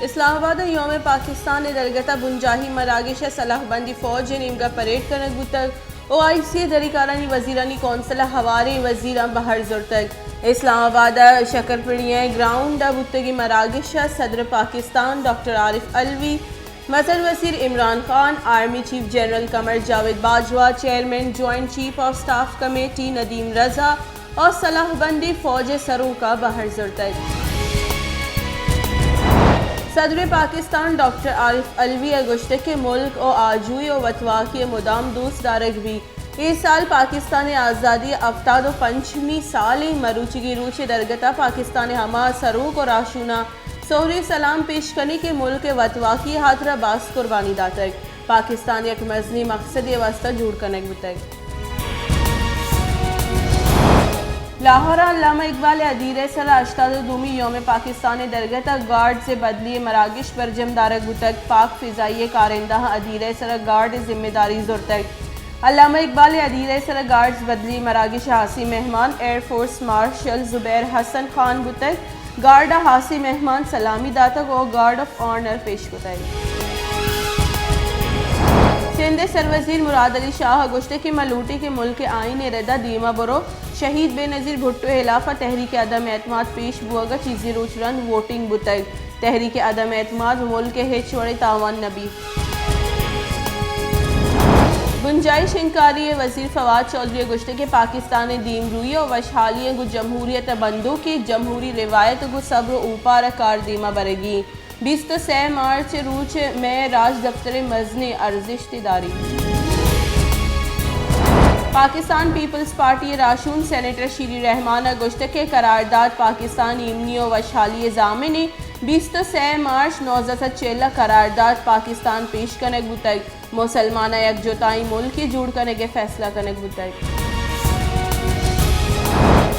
اسلام آباد ءَ یوم پاکستان ءِ درگت ءَ بنجاہی مراگش ءَ سلاہ بندی فوج ءِ نیمگ ءَ پریڈ کنگ بوتگ ءُ آئی سی ءِ دریکارانی وزیرانی کونسل ءَ ہواریں وزیراں بہر زرتگ۔ اسلام آباد ءِ شکرپڑی ءِ گراؤنڈ ءَ بوتگیں مراگش ءَ صدر پاکستان ڈاکٹر عارف علوی، مزن وزیر Imran Khan, army chief general Qamar Javed Bajwa, chairman joint chief of staff committee Nadeem Raza ءُ سلاہ بندیں فوج ءِ سروکاں بہر زرتگ۔ صدر پاکستان ڈاکٹر عارف علوی ءَ گوشتگ کہ ملک ءِ آجوئی ءُ وتواکی ءَ مدام دوست دارگ بیت۔ اے سال پاکستان ءِ آزادی ءِ ہفتاد ءُ پنچمی سال ایں، مروچیگیں روچ ءِ درگت ءَ پاکستان ءِ ہما سروک ءُ راہشوناں سہریں سلام پیش کنیں کہ ملک ءِ وتواکی ءِ ہاترا باز قربانی داتگ۔ پاکستان یک مزنیں مقصدے ءِ واستہ جوڑ کنگ بوتگ۔ لاہور ءَ علامہ اقبال ءِ ادیرہ ءِ سرا ہشتاد ءُ دومی یوم پاکستان ءِ درگت ءَ گارڈز ءِ بدلی ءِ مراگش برجم دارگ بوتگ۔ پاک فضائیہ کارندہاں ادیرہ ءِ سرا گارڈ ءِ ذمہ داری زرتگ۔ علامہ اقبال ءِ ادیرہ ءِ سرا گارڈز بدلی ءِ مراگش ءَ ہاسیں مہمان ایئر فورس مارشل زبیر حسن خان بوتگ۔ گارڈ ءَ ہاسیں مہمان سلامی داتگ ءُ گارڈ آف آنر پیش کتگ۔ سندھ ءِ سروزیر مراد علی شاہ ءَ گوشتگ کہ ما لوٹیں کہ ملک ءِ آئین ءِ رد ءَ دیما برو۔ شہید بے نظیر بھٹو ءِ ہلاف ءَ تحریک عدم اعتماد پیش بوگ ءَ چیزے روچ رند ووٹنگ بوتگ۔ تحریک عدم اعتماد ملک ءِ ہچ وڑیں تاوان نہ بیت۔ بنجاہی شنگکاری ءِ وزیر فواد چوہدری ءَ گوشتگ کہ پاکستان ءِ دیمروئی ءُ وشحالی ءَ گوں جمہوریت ءِ بندوک ءِ جمہوری روایت ءَ گوں صبر ءُ اوپار ءَ کار دیما برگی۔ بیست ءُ سئے مارچ ءِ روچ ءَ مئے راجدپتر ءِ مزنیں ارزشتے داریت۔ پاکستان پیپلز پارٹی ءِ راہشون سینیٹر شیری رحمان ءَ گوشتگ کہ قرارداد پاکستان ایمنی ءُ وشحالی ءِ ضامن ایں۔ بیست ءُ سئے مارچ نوزدہ سد چل ءَ قرارداد پاکستان پیش کنگ بوتگ۔ مسلماناں یک جتائیں ملکے جوڑ کنگ ءِ فیصلہ کنگ بوتگ۔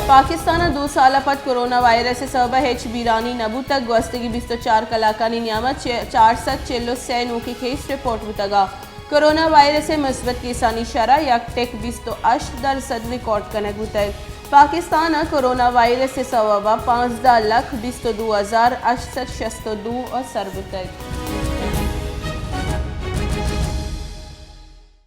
پاکستان ءَ دو سال ءَ پد کرونا وائرس ءِ سبب ءَ ہچ بیرانی نہ بوتگ۔ گوستگیں بیست ءُ چار کلاکانی نیام ءَ چ-، چار سد چل ءُ سئے نوکیں کیس رپورٹ بوتگ ءُ کرونا وائرس ءِ مثبت کیسانی شرح یک ٹک بیست ءُ ہشت درسد ریکارڈ کنگ بوتگ۔ پاکستان ءَ کرونا وائرس ءِ سوب ءَ پانزدہ لکھ بیست ءُ دو ہزار ہشت سد شست ءُ دو ءَ سر بوتگ۔